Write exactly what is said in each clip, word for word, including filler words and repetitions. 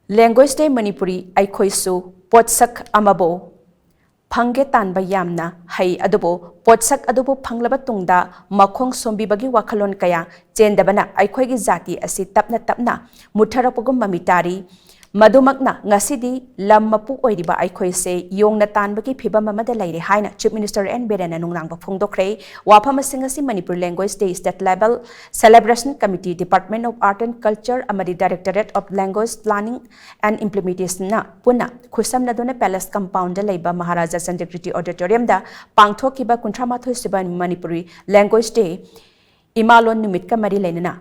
Language Day Manipuri ꯑꯩꯈꯣꯏꯁꯨ ꯄꯣꯠꯁꯛ ꯑꯃꯕꯨ ꯐꯪꯒꯦ ꯇꯥꯟꯕ ꯌꯥꯝꯅ ꯍꯩ, ꯑꯗꯨꯕꯨ ꯄꯣꯠꯁꯛ ꯑꯗꯨꯕꯨ ꯐꯪꯂꯕ ꯇꯨꯡꯗ ꯃꯈꯣꯡ ꯁꯣꯝꯕꯤꯕꯒꯤ ꯋꯥꯈꯜꯂꯣꯟ ꯀꯌꯥ ꯆꯦꯟꯗꯕꯅ ꯑꯩꯈꯣꯏꯒꯤ ꯖꯥꯇꯤ ꯑꯁꯤ ꯇꯞꯅ ꯇꯞꯅ ꯃꯨꯠꯊꯔꯛꯄꯒꯨꯝ ꯃꯃꯤ ꯇꯥꯔꯤ꯫ ꯃꯗꯨꯃꯛꯅ ꯉꯁꯤꯗꯤ ꯂꯝ ꯃꯄꯨ ꯑꯣꯏꯔꯤꯕ ꯑꯩꯈꯣꯏꯁꯦ ꯌꯣꯡꯅ ꯇꯥꯟꯕꯒꯤ ꯐꯤꯕꯝ ꯑꯃꯗ ꯂꯩꯔꯦ ꯍꯥꯏꯅ Chief Minister ꯑꯦꯟ ꯕꯤꯔꯦꯟꯅ ꯅꯨꯡꯅꯥꯡꯕ ꯐꯣꯡꯗꯣꯛꯈ꯭ꯔꯦ꯫ ꯋꯥꯐꯝ ꯑꯁꯤꯡ ꯑꯁꯤ Manipur Language Day State Level Celebration Committee, Department of Art and Culture ꯑꯃꯗꯤ Directorate of Language Planning and Implementationꯅ ꯄꯨꯟꯅ ꯈꯨꯠꯁꯝꯅꯗꯨꯅ Palace Compoundꯗ ꯂꯩꯕ ꯃꯍꯥꯔꯥꯖꯥ ꯆꯟꯗ꯭ꯔꯀꯤꯔꯇꯤ Auditoriumꯗ ꯄꯥꯡꯊꯣꯛꯈꯤꯕ ꯀꯨꯟꯊ꯭ꯔꯥ ꯃꯥꯊꯣꯏ ꯁꯨꯕ ꯃꯅꯤꯄꯨꯔꯤ Language Day ꯏꯃꯥꯂꯣꯟ ꯅꯨꯃꯤꯠꯀ ꯃꯔꯤ ꯂꯩꯅꯅ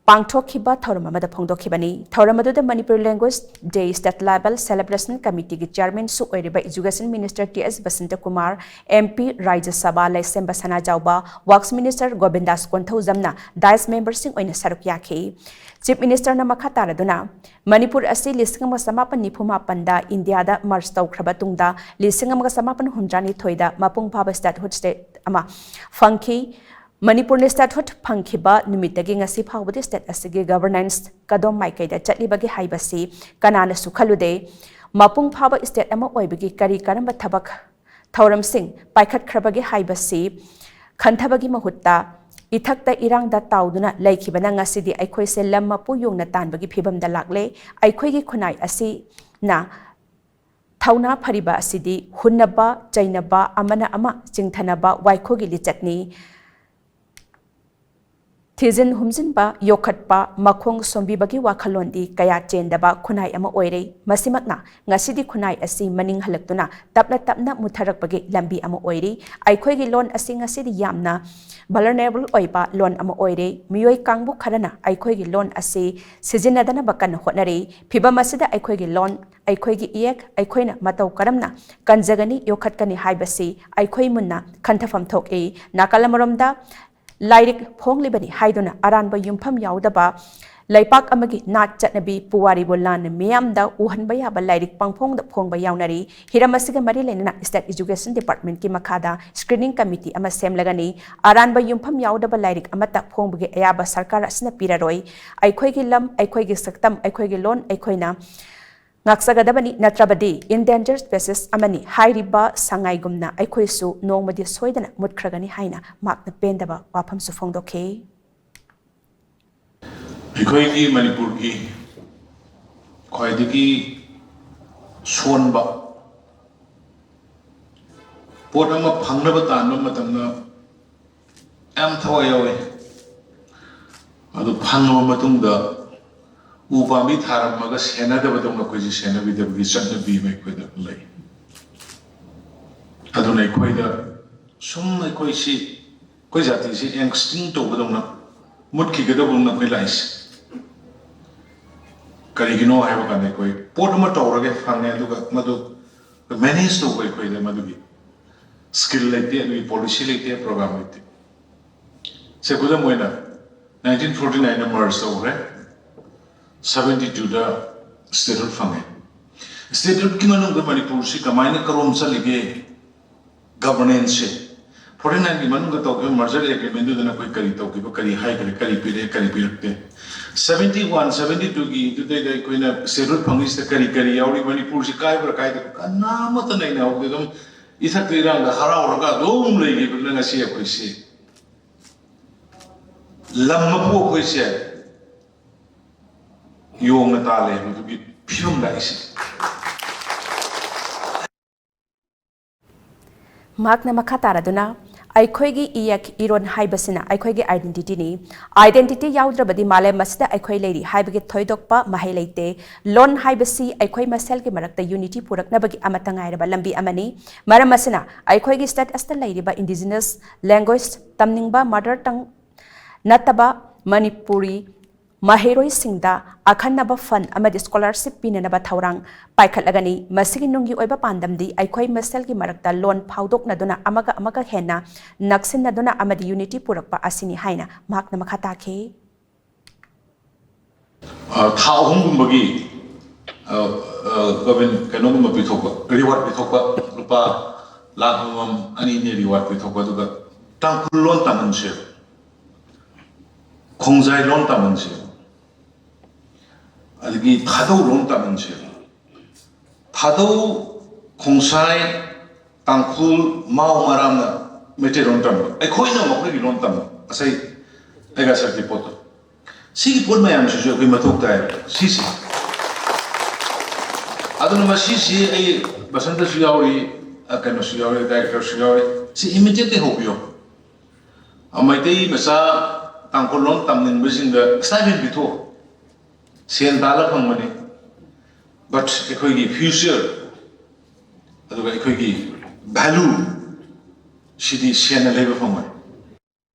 ꯄꯥꯡꯊꯣꯛꯈꯤꯕ ꯊꯧꯔꯝ ꯑꯃꯗ ꯐꯣꯡꯗꯣꯛꯈꯤꯕꯅꯤ꯫ ꯊꯧꯔꯝ ꯑꯗꯨꯗ Manipur Language Day State Level Celebration Committeeꯒꯤ Chairmanꯁꯨ ꯑꯣꯏꯔꯤꯕ Education Minister ꯇꯤ ꯑꯦꯁ ꯕꯁꯟꯇꯀꯨꯃꯥꯔ, ꯑꯦꯝ ꯄꯤ ꯔꯥꯖ꯭ꯌ ꯁꯚꯥ ꯂꯩꯁꯦꯝꯕ ꯁꯅꯥꯖꯥꯎꯕ, Works Minister ꯒꯣꯕꯤꯟꯗꯥꯁ ꯀꯣꯟꯊꯧꯖꯝꯅ ꯗꯥꯏꯁ ꯃꯦꯝꯕꯔꯁꯤꯡ ꯑꯣꯏꯅ ꯁꯔꯨꯛ ꯌꯥꯈꯤ꯫ Chief Ministerꯅ ꯃꯈꯥ ꯇꯥꯔꯗꯨꯅ, ꯃꯅꯤꯄꯨꯔ ꯑꯁꯤ ꯂꯤꯁꯤꯡ ꯑꯃ ꯆꯃꯥꯄꯟ ꯅꯤꯐꯨ ꯃꯥꯄꯟꯗ ꯏꯟꯗꯤꯌꯥꯗ merge ꯇꯧꯈ꯭ꯔꯕ ꯇꯨꯡꯗ ꯂꯤꯁꯤꯡ ꯑꯃꯒ ꯆꯃꯥꯄꯟ ꯍꯨꯝꯗ꯭ꯔꯥꯅꯤꯊꯣꯏꯗ ꯃꯄꯨꯡ ꯐꯥꯕ statehood state ꯑꯃ ꯐꯪꯈꯤ꯫ ꯃꯅꯤꯄꯨꯔꯅ statehood ꯐꯪꯈꯤꯕ ꯅꯨꯃꯤꯠꯇꯒꯤ ꯉꯁꯤ ꯐꯥꯎꯕꯗꯤ state ꯑꯁꯤꯒꯤ governance ꯀꯗꯣꯝ ꯃꯥꯏꯀꯩꯗ ꯆꯠꯂꯤꯕꯒꯦ ꯍꯥꯏꯕꯁꯤ ꯀꯅꯥꯅꯁꯨ ꯈꯜꯂꯨꯗꯦ꯫ ꯃꯄꯨꯡ ꯐꯥꯕ state ꯑꯃ ꯑꯣꯏꯕꯒꯤ ꯀꯔꯤ ꯀꯔꯝꯕ ꯊꯕꯛ ꯊꯧꯔꯝꯁꯤꯡ ꯄꯥꯏꯈꯠꯈ꯭ꯔꯕꯒꯦ ꯍꯥꯏꯕꯁꯤ ꯈꯟꯊꯕꯒꯤ ꯃꯍꯨꯠꯇ ꯏꯊꯛꯇ ꯏꯔꯥꯡꯗ ꯇꯥꯎꯗꯨꯅ ꯂꯩꯈꯤꯕꯅ ꯉꯁꯤꯗꯤ ꯑꯩꯈꯣꯏꯁꯦ ꯂꯝ ꯃꯄꯨ ꯌꯣꯡꯅ ꯇꯥꯟꯕꯒꯤ ꯐꯤꯕꯝꯗ ꯂꯥꯛꯂꯦ꯫ ꯑꯩꯈꯣꯏꯒꯤ ꯈꯨꯟꯅꯥꯏ ꯑꯁꯤꯅ ꯊꯧꯅꯥ ꯐꯔꯤꯕ ꯑꯁꯤꯗꯤ ꯍꯨꯟꯅꯕ, ꯆꯩꯅꯕ, ꯑꯃꯅ ꯑꯃ ꯆꯤꯡꯊꯅꯕ ꯋꯥꯏꯈꯨꯒꯤ ꯂꯤꯆꯠꯅꯤ꯫ ꯊꯤꯖꯤꯟ ꯍꯨꯝꯖꯤꯟꯕ, ꯌꯣꯛꯈꯠꯄ, ꯃꯈꯣꯡ ꯁꯣꯝꯕꯤꯕꯒꯤ ꯋꯥꯈꯜꯂꯣꯟꯗꯤ ꯀꯌꯥ ꯆꯦꯟꯗꯕ ꯈꯨꯟꯅꯥꯏ ꯑꯃ ꯑꯣꯏꯔꯦ꯫ ꯃꯁꯤꯃꯛꯅ ꯉꯁꯤꯗꯤ ꯈꯨꯟꯅꯥꯏ ꯑꯁꯤ ꯃꯅꯤꯡ ꯍꯜꯂꯛꯇꯨꯅ ꯇꯞꯅ ꯇꯞꯅ ꯃꯨꯠꯊꯔꯛꯄꯒꯤ ꯂꯝꯕꯤ ꯑꯃ ꯑꯣꯏꯔꯤ꯫ ꯑꯩꯈꯣꯏꯒꯤ ꯂꯣꯟ ꯑꯁꯤ ꯉꯁꯤꯗꯤ ꯌꯥꯝꯅ vulnerable ꯑꯣꯏꯕ ꯂꯣꯟ ꯑꯃ ꯑꯣꯏꯔꯦ꯫ ꯃꯤꯑꯣꯏ ꯀꯥꯡꯕꯨ ꯈꯔꯅ ꯑꯩꯈꯣꯏꯒꯤ ꯂꯣꯟ ꯑꯁꯤ ꯁꯤꯖꯤꯟꯅꯗꯅꯕ ꯀꯟꯅ ꯍꯣꯠꯅꯔꯤ꯫ ꯐꯤꯚꯝ ꯑꯁꯤꯗ ꯑꯩꯈꯣꯏꯒꯤ ꯂꯣꯟ, ꯑꯩꯈꯣꯏꯒꯤ ꯏꯌꯦꯛ ꯑꯩꯈꯣꯏꯅ ꯃꯇꯧ ꯀꯔꯝꯅ ꯀꯟꯖꯒꯅꯤ, ꯌꯣꯛꯈꯠꯀꯅꯤ ꯍꯥꯏꯕꯁꯤ ꯑꯩꯈꯣꯏ ꯃꯨꯟꯅ ꯈꯟꯊꯐꯝ ꯊꯣꯛꯏ꯫ ꯅꯥꯀꯜ ꯑꯃꯔꯣꯝꯗ ꯂꯥꯏꯔꯤꯛ ꯐꯣꯡꯂꯤꯕꯅꯤ ꯍꯥꯏꯗꯨꯅ ꯑꯔꯥꯟꯕ ꯌꯨꯝꯐꯝ ꯌꯥꯎꯗꯕ ꯂꯩꯄꯥꯛ ꯑꯃꯒꯤ ꯅꯥꯠ ꯆꯠꯅꯕꯤ ꯄꯨꯋꯥꯔꯤꯕꯨ ꯂꯥꯟꯅ ꯃꯤꯌꯥꯝꯗ ꯎꯍꯟꯕ ꯌꯥꯕ ꯂꯥꯏꯔꯤꯛ ꯄꯪꯐꯣꯡꯗ ꯐꯣꯡꯕ ꯌꯥꯎꯅꯔꯤ꯫ ꯍꯤꯔꯝ ꯑꯁꯤꯒ ꯃꯔꯤ ꯂꯩꯅꯅ State Education Departmentꯀꯤ ꯃꯈꯥꯗ screening committee ꯑꯃ ꯁꯦꯝꯂꯒꯅꯤ꯫ ꯑꯔꯥꯟꯕ ꯌꯨꯝꯐꯝ ꯌꯥꯎꯗꯕ ꯂꯥꯏꯔꯤꯛ ꯑꯃꯠꯇ ꯐꯣꯡꯕꯒꯤ ꯑꯌꯥꯕ ꯁꯔꯀꯥꯔ ꯑꯁꯤꯅ ꯄꯤꯔꯔꯣꯏ꯫ ꯑꯩꯈꯣꯏꯒꯤ ꯂꯝ, ꯑꯩꯈꯣꯏꯒꯤ ꯁꯛꯇꯝ, ꯑꯩꯈꯣꯏꯒꯤ ꯂꯣꯟ ꯑꯩꯈꯣꯏꯅ ꯉꯥꯛꯆꯒꯗꯕꯅꯤ, ꯅꯠꯇ꯭ꯔꯕꯗꯤ endangered species ꯑꯃꯅꯤ ꯍꯥꯏꯔꯤꯕ ꯁꯉꯥꯏꯒꯨꯝꯅ ꯑꯩꯈꯣꯏꯁꯨ ꯅꯣꯡꯃꯗꯤ ꯁꯣꯏꯗꯅ ꯃꯨꯠꯈ꯭ꯔꯒꯅꯤ ꯍꯥꯏꯅ ꯃꯍꯥꯛꯅ ꯄꯦꯟꯗꯕ ꯋꯥꯐꯝꯁꯨ ꯐꯣꯡꯗꯣꯛꯈꯤ꯫ ꯑꯩꯈꯣꯏꯒꯤ ꯃꯅꯤꯄꯨꯔꯒꯤ ꯈ꯭ꯋꯥꯏꯗꯒꯤ ꯁꯣꯟꯕ ꯄꯣꯠ ꯑꯃ ꯐꯪꯅꯕ ꯇꯥꯟꯕ ꯃꯇꯝꯗ ꯌꯥꯝ ꯊꯋꯥꯏ ꯌꯥꯎꯏ꯫ ꯑꯗꯨ ꯐꯪꯉꯕ ꯃꯇꯨꯡꯗ ꯎ ꯄꯥꯝꯕꯤ ꯊꯥꯔꯝꯃꯒ ꯁꯦꯟꯅꯗꯕꯗꯧꯅ ꯑꯩꯈꯣꯏꯁꯦ ꯁꯦꯟꯅꯕꯤꯗꯕꯒꯤ ꯆꯠꯅꯕꯤ ꯑꯃ ꯑꯩꯈꯣꯏꯗ ꯂꯩ꯫ ꯑꯗꯨꯅ ꯑꯩꯈꯣꯏꯗ ꯁꯨꯝ ꯑꯩꯈꯣꯏꯁꯤ, ꯑꯩꯈꯣꯏ ꯖꯥꯇꯤꯁꯤ extinct ꯇꯧꯕꯗꯧꯅ, ꯃꯨꯠꯈꯤꯒꯗꯧꯕꯗꯧꯅ ꯑꯩꯈꯣꯏ ꯂꯥꯛꯏꯁꯦ꯫ ꯀꯔꯤꯒꯤꯅꯣ ꯍꯥꯏꯕ ꯀꯥꯟꯗ ꯑꯩꯈꯣꯏ ꯄꯣꯠ ꯑꯃ ꯇꯧꯔꯒꯦ ꯐꯪꯉꯦ, ꯑꯗꯨꯒ ꯃꯗꯨ manage ꯇꯧꯕ ꯑꯩꯈꯣꯏꯗ ꯃꯗꯨꯒꯤ skill ꯂꯩꯇꯦ, ꯑꯗꯨꯒꯤ policy ꯂꯩꯇꯦ, program ꯂꯩꯇꯦ꯫ ꯁꯦ, ꯈꯨꯗꯝ ꯑꯣꯏꯅ, nineteen forty nineꯗ merge ꯇꯧꯈ꯭ꯔꯦ, seventy twoꯗ statehood ꯐꯪꯉꯦ꯫ Statehoodꯀꯤ ꯃꯅꯨꯡꯗ ꯃꯅꯤꯄꯨꯔꯁꯤ ꯀꯃꯥꯏꯅ ꯀꯔꯣꯝ ꯆꯠꯂꯤꯒꯦ? Governanceꯁꯦ forty nineꯒꯤ ꯃꯅꯨꯡꯗ ꯇꯧꯈꯤꯕ merger agreementꯗꯨꯗꯅ ꯑꯩꯈꯣꯏ ꯀꯔꯤ ꯇꯧꯈꯤꯕ, ꯀꯔꯤ ꯍꯥꯏꯈ꯭ꯔꯦ, ꯀꯔꯤ ꯄꯤꯔꯛꯑꯦ, ꯀꯔꯤ ꯄꯤꯔꯛꯇꯦ? Seventy one, seventy twoꯒꯤꯗꯨꯗꯩꯗ ꯑꯩꯈꯣꯏꯅ statehood ꯐꯪꯉꯤꯁꯤꯗ ꯀꯔꯤ ꯀꯔꯤ ꯌꯥꯎꯔꯤ? ꯃꯅꯤꯄꯨꯔꯁꯤ ꯀꯥꯏꯕ꯭ꯔꯥ ꯀꯥꯏꯗꯕ꯭ꯔꯥ ꯀꯅꯥꯃꯠꯇ ꯅꯩꯅꯍꯧꯗꯦ꯫ ꯑꯗꯨꯝ ꯏꯊꯛꯇ ꯏꯔꯥꯡꯗ ꯍꯔꯥꯎꯔꯒ ꯑꯗꯨꯝ ꯂꯩꯈꯤꯕꯅ ꯉꯁꯤ ꯑꯩꯈꯣꯏꯁꯤ ꯂꯝ ꯃꯄꯨ ꯑꯩꯈꯣꯏꯁꯦ ꯌꯣꯡꯅ ꯇꯥꯜꯂꯦ ꯍꯥꯏꯕꯗꯨꯒꯤ ꯐꯤꯕꯝ ꯂꯥꯛꯏꯁꯦ꯫ ꯃꯍꯥꯛꯅ ꯃꯈꯥ ꯇꯥꯔꯗꯨꯅ, ꯑꯩꯈꯣꯏꯒꯤ ꯏꯌꯦꯛ ꯏꯔꯣꯟ ꯍꯥꯏꯕꯁꯤꯅ ꯑꯩꯈꯣꯏꯒꯤ identityꯅꯤ꯫ Identity ꯌꯥꯎꯗ꯭ꯔꯕꯗꯤ ꯃꯥꯂꯦꯝ ꯑꯁꯤꯗ ꯑꯩꯈꯣꯏ ꯂꯩꯔꯤ ꯍꯥꯏꯕꯒꯤ ꯊꯣꯏꯗꯣꯛꯄ ꯃꯍꯩ ꯂꯩꯇꯦ꯫ ꯂꯣꯟ ꯍꯥꯏꯕꯁꯤ ꯑꯩꯈꯣꯏ ꯃꯁꯦꯜꯒꯤ ꯃꯔꯛꯇ unity ꯄꯨꯔꯛꯅꯕꯒꯤ ꯑꯃꯠꯇ ꯉꯥꯏꯔꯕ ꯂꯝꯕꯤ ꯑꯃꯅꯤ꯫ ꯃꯔꯝ ꯑꯁꯤꯅ ꯑꯩꯈꯣꯏꯒꯤ state ꯑꯁꯤꯗ ꯂꯩꯔꯤꯕ indigenous language ꯇꯝꯅꯤꯡꯕ mother tongue ꯅꯠꯇꯕ ꯃꯅꯤꯄꯨꯔꯤ ꯃꯍꯩꯔꯣꯏꯁꯤꯡꯗ ꯑꯈꯟꯅꯕ fund ꯑꯃꯗꯤ scholarship ꯄꯤꯅꯅꯕ ꯊꯧꯔꯥꯡ ꯄꯥꯏꯈꯠꯂꯒꯅꯤ꯫ ꯃꯁꯤꯒꯤ ꯅꯨꯡꯒꯤ ꯑꯣꯏꯕ ꯄꯥꯟꯗꯝꯗꯤ ꯑꯩꯈꯣꯏ ꯃꯁꯦꯜꯒꯤ ꯃꯔꯛꯇ ꯂꯣꯟ ꯐꯥꯎꯗꯣꯛꯅꯗꯨꯅ ꯑꯃꯒ ꯑꯃꯒ ꯍꯦꯟꯅ ꯅꯛꯁꯤꯟꯅꯗꯨꯅ ꯑꯃꯗꯤ unity ꯄꯨꯔꯛꯄ ꯑꯁꯤꯅꯤ ꯍꯥꯏꯅ ꯃꯍꯥꯛꯅ ꯃꯈꯥ ꯇꯥꯈꯤ꯫ ꯑ, ꯊꯥ ꯑꯍꯨꯝꯒꯨꯝꯕꯒꯤ, ꯑ, ꯑ, ꯒꯣꯕꯤꯟ ꯀꯩꯅꯣꯒꯨꯝꯕ ꯄꯤꯊꯣꯛꯄ, ꯔꯤꯋꯥꯔꯗ ꯄꯤꯊꯣꯛꯄ, ꯂꯨꯄꯥ ꯂꯥꯈ ꯑꯃꯃꯝ, ꯑꯅꯤ ꯑꯅꯤ ꯔꯤꯋꯥꯔꯗ ꯄꯤꯊꯣꯛꯄ, ꯑꯗꯨꯒ ꯇꯥꯡꯈꯨꯜ ꯂꯣꯟ ꯇꯝꯍꯟꯁꯦ, ꯈꯣꯡꯖꯥꯏ ꯂꯣꯟ ꯇꯝꯍꯟꯁꯦ, ꯑꯗꯒꯤ ꯊꯥꯗꯧ ꯂꯣꯟ ꯇꯝꯍꯟꯁꯦ꯫ ꯊꯥꯗꯧ, ꯈꯣꯡꯁꯥꯏ, ꯇꯥꯡꯈꯨꯜ, ꯃꯥꯎ, ꯃꯔꯥꯝꯅ ꯃꯩꯇꯩꯂꯣꯟ ꯇꯝꯕ, ꯑꯩꯈꯣꯏꯅ ꯃꯈꯣꯏꯒꯤ ꯂꯣꯟ ꯇꯝꯕ, ꯉꯁꯥꯏ ꯑꯩꯒ ꯁꯛꯀꯤ ꯄꯣꯠꯇꯣ꯫ ꯁꯤꯒꯤ ꯄꯣꯠ ꯃꯌꯥꯝꯁꯤꯁꯨ ꯑꯩꯈꯣꯏ ꯃꯊꯧ ꯇꯥꯏ꯫ ꯁꯤꯁꯦ, ꯑꯗꯨꯅ ꯃꯁꯤꯁꯤ ꯑꯩ ꯕꯁꯟꯇꯁꯨ ꯌꯥꯎꯔꯤ, ꯑ, ꯀꯩꯅꯣꯁꯨ ꯌꯥꯎꯔꯤ, ꯗꯥꯏꯔꯦꯛꯇꯔꯁꯨ ꯌꯥꯎꯔꯤ꯫ ꯁꯤ ꯏꯃꯤꯗꯤꯌꯦꯠꯂꯤ ꯍꯧꯕꯤꯌꯣ꯫ ꯑ, ꯃꯩꯇꯩ ꯃꯆꯥ ꯇꯥꯡꯈꯨꯜ ꯂꯣꯟ ꯇꯝꯅꯤꯡꯕꯁꯤꯡꯗ ꯁ꯭ꯇꯥꯏꯄꯦꯟ ꯄꯤꯊꯣꯛꯑꯣ꯫ ꯁꯦꯟ ꯇꯥꯜꯂ ꯐꯪꯕꯅꯤ, ꯕꯠ ꯑꯩꯈꯣꯏꯒꯤ ꯐ꯭ꯌꯨꯆꯔ, ꯑꯗꯨꯒ ꯑꯩꯈꯣꯏꯒꯤ ꯚꯦꯂꯨ, ꯁꯤꯗꯤ ꯁꯦꯟꯅ ꯂꯩꯕ ꯐꯪꯉꯣꯏ꯫